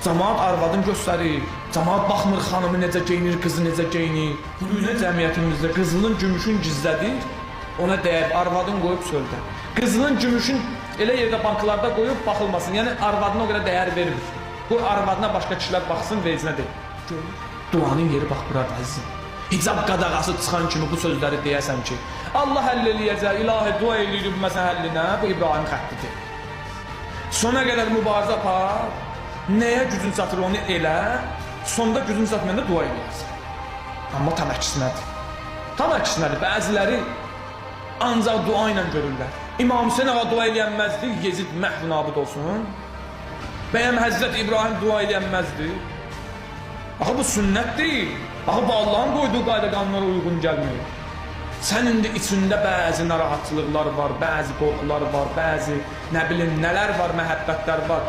Camaat arvadını göstərir. Camaat baxmır xanımı necə geyinir, qızı necə geyinir. Bu gün cəmiyyətimizdə qızılın, gümüşün gizlədir. Ona dəyər arvadın qoyub çöldə. Qızılın, gümüşün elə yerdə banklarda qoyub baxılmasın. Yəni arvadına o qədər dəyər vermir. Qoy arvadına başqa kişilər baxsın, vecinə deyil. Görür. Duanın yeri bax buradır əzizim. Hicab qadağası çıxan kimi bu sözləri deyəsən ki, Allah həll eləyəcək, ilahi dua eləyirik bu məsələ həllinə, bu İbrahim xəttidir. Sona qədər mübarizə apar, nəyə gücün çatır onu elə, sonda gücün çatmayanda dua eləyərsən. Amma tam əksinədir. Tam əksinədir. Bəziləri ancaq dua ilə görürlər. İmam Hüseyn ağa dua eləyənməzdi, Yezid məhv nabud olsun. Bəyəm Həzrət İbrahim dua eləyənməzdi. Axı bu sünnət deyil. Axı bu Allahın qoyduğu qayda qanunlara uyğun gəlmir. Sən indi içində bəzi narahatçılıqlar var, bəzi qorxular var, bəzi nə bilim nələr var, məhəbbətlər var.